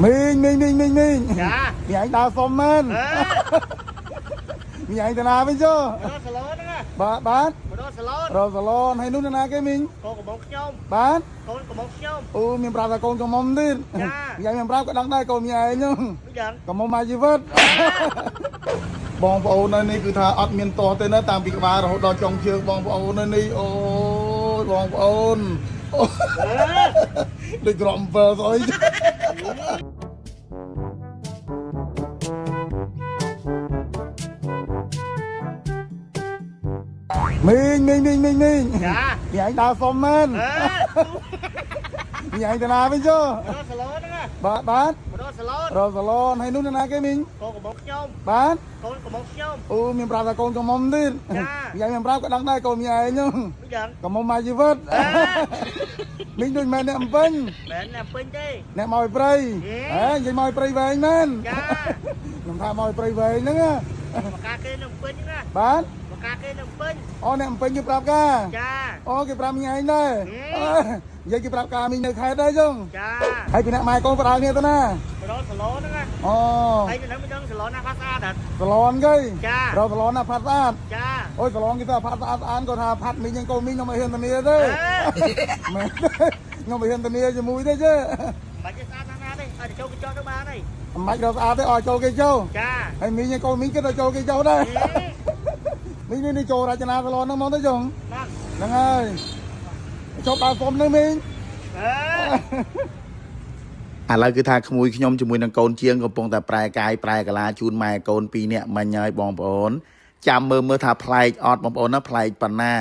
មីងមីងមីងមីងមីង ចា មីឯងដើរសុំមែន អើ មីឯងទៅណាវិញចុះ មកដល់សាឡនហ្នឹងណា បាទបាទ មកដល់សាឡន រកសាឡនហើយនោះនរណាគេមីង កូនកំងខ្ញុំ បាទ កូនកំងខ្ញុំ អូមានប្រាប់ថាកូនកំមុំទៀត ចា មីឯងមានប្រាប់ក៏ដឹងដែរកូនមីឯងហ្នឹង មិនដឹង កំមុំមកជីវិតបងប្អូននៅនេះគឺថាអត់មានតោះទេណាតាំងពីក្បាលរហូតដល់ចុងជើងបងប្អូននៅនេះអូយបងប្អូនអូ អើ ដូចក្រំ7ស្អុយមីងមីងមីងមីងមីង ចា មីឯងដើរសុំមែន អើ មីឯងទៅណាវិញចុះ មកដល់សាឡនហ្នឹងណា បាទបាទ មកដល់សាឡន រកសាឡនហើយនោះនរណាគេមីង កូនកំងខ្ញុំ បាទ កូនកំងខ្ញុំ អូមានប្រាប់ថាកូនកំមុំទៀត ចា មីឯងមានប្រាប់ក៏ដឹងដែរកូនមីឯងហ្នឹង មិនដឹង កំមុំមកជីវិត អើ មីងដូចមែនអ្នកអំពេញ មែនតែពេញទេ អ្នកមកឲ្យព្រៃ ហេ ហេនិយាយមកឲ្យព្រៃវែងមែន ចា ខ្ញុំថាមកឲ្យព្រៃវែងហ្នឹងណា មកកាគេនៅពេញហ្នឹងណា បាទ មកកាគេនៅពេញ អូអ្នកអំពេញគេប្រាប់កា ចា អូគេប្រាប់មីឯងដែរ ហេ អើនិយាយគេប្រាប់កាមីងនៅខេត្តដែរចឹង ចា ហើយពីអ្នកម៉ែកូនបដើគ្នាទៅណា មកដល់សាឡនហ្នឹងណា អូ ហើយនៅហ្នឹងមិនដឹងសាឡនណាផាស្អាតអត់ សាឡនគេ ចា រកសាឡនណាផាត់ស្អាត ចា អូយសាឡនគេថាផាត់ស្អាតស្អាតគាត់ថាផាត់មីងហ្នឹងកូនមីងខ្ញុំមិនហ៊ានធានាទេ អើ មែនទេខ្ញុំមិនហ៊ានធានាជាមួយទេជេ មិនចេះស្អាតណាស់ណាទេឲ្យទៅចូលកញ្ចក់ទៅបានហើយ មិនបាច់រកស្អាតទេឲ្យចូលគេចូល ចា ហើយមីងហ្នឹងកូនមីងគេទៅចូលគេចូលដែរ ហេ មីងនេះចូលរចនាសាឡនហ្នឹងហ្មងទៅចុង ហ្នឹង ហ្នឹងហើយចូលដើរសុំហ្នឹងមីង អើ ឥឡូវគឺថាក្មួយខ្ញុំជាមួយនឹងកូនជាងកំពុងតែប្រែកាយប្រែកាឡាជូនម៉ែកូនពីរនាក់មិញហើយបងប្អូនចាំមើលមើលថាប្លែកអត់បងប្អូនណាប្លែកប៉ុណ្ណា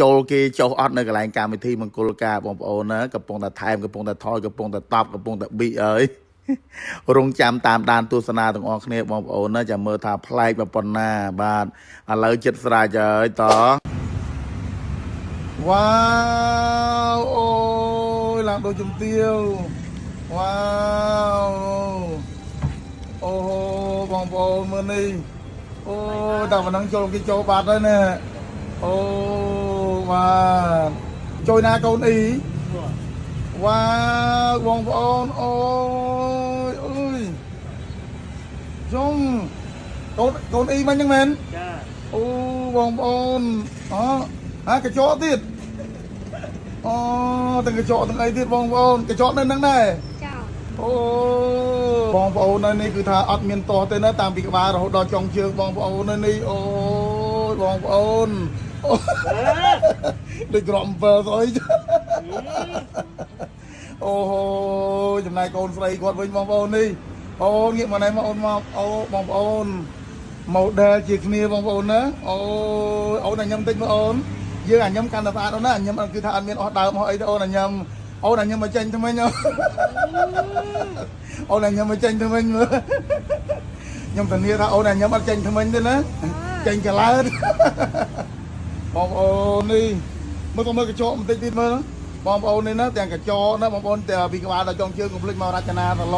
ចូលគេចុះអត់នៅកន្លែងកម្មវិធីមង្គលការបងប្អូនណាកំពុងតែថែមកំពុងតែថយកំពុងតែតបកំពុងតែប៊ីអើយ រងចាំតាមដានទស្សនាទាំងអស់គ្នាបងប្អូនណាចាំមើលថាប្លែកប៉ុណ្ណាបាទឥឡូវចិត្តស្រាច់ហើយត វ៉ាវអូយឡើងដូចជំទាវវ៉ាវអូហូបងប្អូនមើលនេះអូយតែប៉ុណ្ណឹងចូលគេចូលបាត់ហើយនេះអូបាទចូលណាកូនអ៊ីវ៉ាវបងប្អូនអូយអើយជុំកូនកូនអ៊ីមិញហ្នឹងមែន ចា អូបងប្អូនអូហាកញ្ចក់ទៀតអូទាំងកញ្ចក់ទាំងអីទៀតបងប្អូនកញ្ចក់នៅហ្នឹងដែរ ចា អូបងប្អូននៅនេះគឺថាអត់មានតោះទេណាតាំងពីក្បាលរហូតដល់ចុងជើងបងប្អូននៅនេះអូយបងប្អូនអូ អើ ដូចក្រំ7ស្អុយអូហូចំណែកកូនស្រីគាត់វិញបងប្អូននេះអូនងាកមកណែមកអូនមកអូបងប្អូន model ជាគ្នាបងប្អូនណាអូយអូនអាញឹមតិចមើលអូនយើងអាញឹមកាន់តែស្អាតអូនណាអាញឹមគឺថាអត់មានអស់ដើមអស់អីទេអូនអាញឹមអូនអាញឹមមកចេញថ្មិញអូនអាញឹមមកចេញថ្មិញមើលខ្ញុំធានាថាអូនអាញឹមអត់ចេញថ្មិញទេណាចេញកលើតបងប្អូននេះមើលក៏មើលកញ្ចក់បន្តិចទៀតមើលបងប្អូននេះណាទាំងកញ្ចក់ណាបងប្អូនទាំងពីក្បាលដល់ចុងជើងកុំភ្លេចមករចនាសាឡ